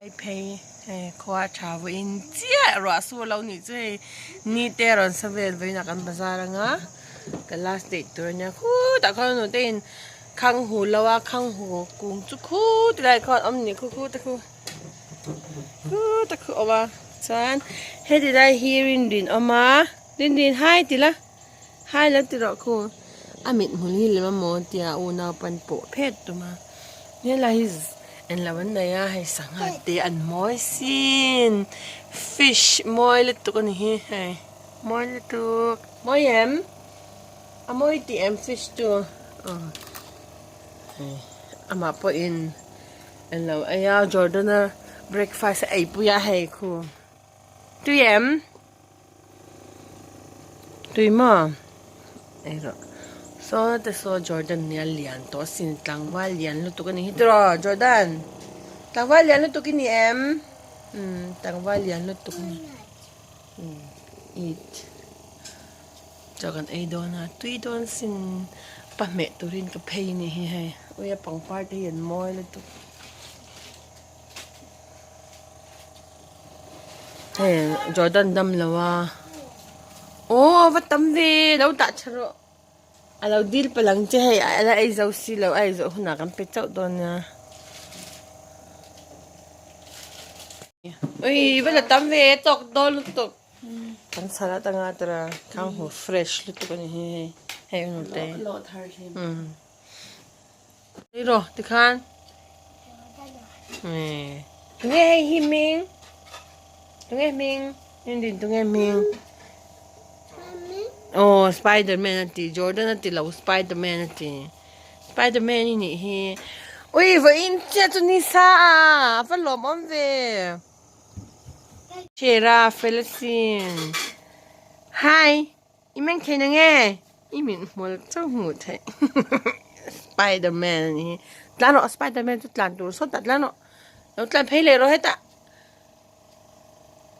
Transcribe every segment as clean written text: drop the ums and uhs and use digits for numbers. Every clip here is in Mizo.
Hei phei hei khua tha vawiin chiah ruah sur lo nih chu hei ni te a rawn sa vel vawiin ah kan bazar anga ka last date tur ania khutah khuan nu te in khang hu lo a khang hu kung chu khut lai khuan awm ni khu khu te khu khutah khu awm a chuan heti lai hi rinrin awm a rinrin hai ti la hai lo ti rawh khu a mit hmul hi lem amaw tia unau pan pawh phet tum a helai hi englo an nei a hei sangha te an mawi sin fish mawi lutuk a ni hi hei mawi lutuk mawi em a mawi tih em fish chu aw hei amah pawhin englo ei a Jordan-a breakfast a ei pui a hei khu tui em. Tui maw? Ei rawh. Saw te saw Jordan nia lian tawh asin tlangval lian lutuk a ni hi tiraw Jordan? Tlangval lian lutuk i ni em? Umm tlangval lian lutuk a ni. Umm eat. Chaw kan ei dawn a tui dawn sin pa hmeh turin ka phei a ni hi hei. Ui a pangpar te hi an mawi lutuk. Hei Jordan dam lo a aw va tam ve lo dah tha rawh a lo dil palh ang che hei a la ei zo si lo a ei zawh hunah kan pe chauh dawn nia ui va la tam ve tawk dawn lutuk kan salad anga tara khang hu fresh lutuk a ni hi hei hei hnute Đi rồi, tikhan. Tunge hei hi hming? Tunge hming? Indin tunge hming? Oh, Spiderman a ti. Jordan a ti lo, Spiderman a ti. Spiderman i nih hi. Ui, vawiin chiah chu ni sa a. A va lawmawm ve. Chera, Felicin. Hi. I meng thei na nge? I min hmual chauh hmuh theih. Spiderman a ni hi. Tlan rawh Spiderman chu tlan tur sawt ah tlan rawh. Lo tlan phei leh rawh hetah.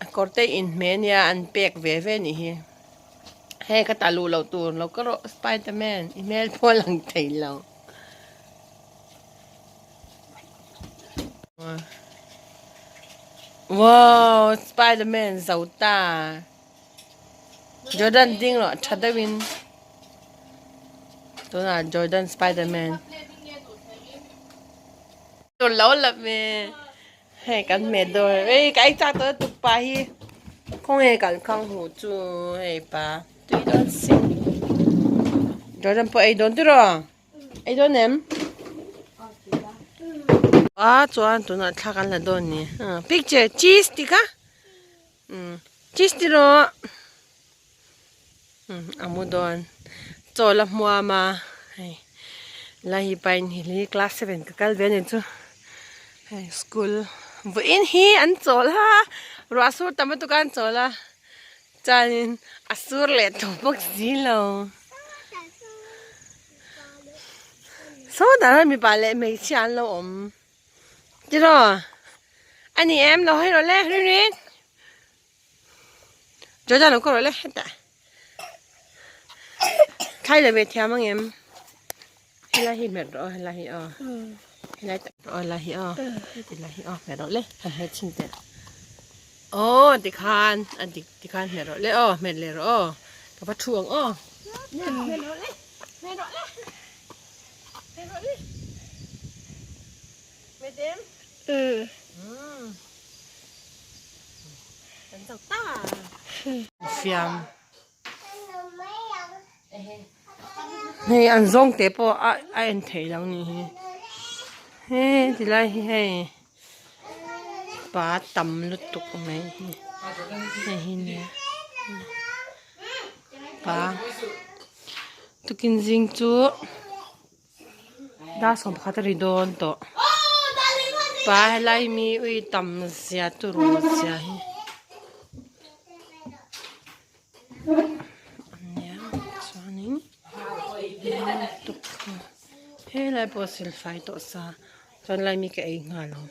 A kawr te inhmeh ania an pek ve ve a nih hi. Hei ka ta luh loh tur lo ka rawh Spiderman i hmel pawh a lang thei lo. Wow Spiderman zo ta. Jordan ding rawh tha deuhin tunah Jordan Spiderman tur lo la ve hei kan hmeh dawr ei ka ei chak tawh lutuk pa hi khawnge kan khang hu chu hei pa tui dawn si Jordan pawh ei dawn tiraw ei dawn em a chuan tunah thla kan la dawn ni picture cheese tih kha. Umm cheese ti rawh umm a mu dawn chaw la hmuam a hei lai hi pain hi hi class seven ka kal ve a ni chu hei school vawiin hi an chawl a ruah sur tam lutuk a an chawl a chuanin a sur leh tawh bawk si lo sawtah hian mipa leh hmeichhia an lo awm. Tiraw a ni em lo hawi rawh le rin rin Jordan lo kawr rawh le hetah thlai la ve thiam ang em helai hi hmet rawh aw helai hi aw helai tak aw helai hi aw heti lai hi aw hmet rawh le han hmet chhin teh aw tikhan a dik tikhan hmet rawh le aw hmet leh rawh aw ka va thu ang aw hmet rawh le hmet rawh le. Fiam hei an zawng te pawh a a en theih loh nih hi he tilai hi hei pa tam lutuk mai hi hei hi nia pa. Tukin zing chu dar 11 a ri dawn tawh pa helai mi ui tam zia tur ngawt zia hi ania chuanin helai pawh silfai tawh sa chuan lai mi ka ei nghal ang.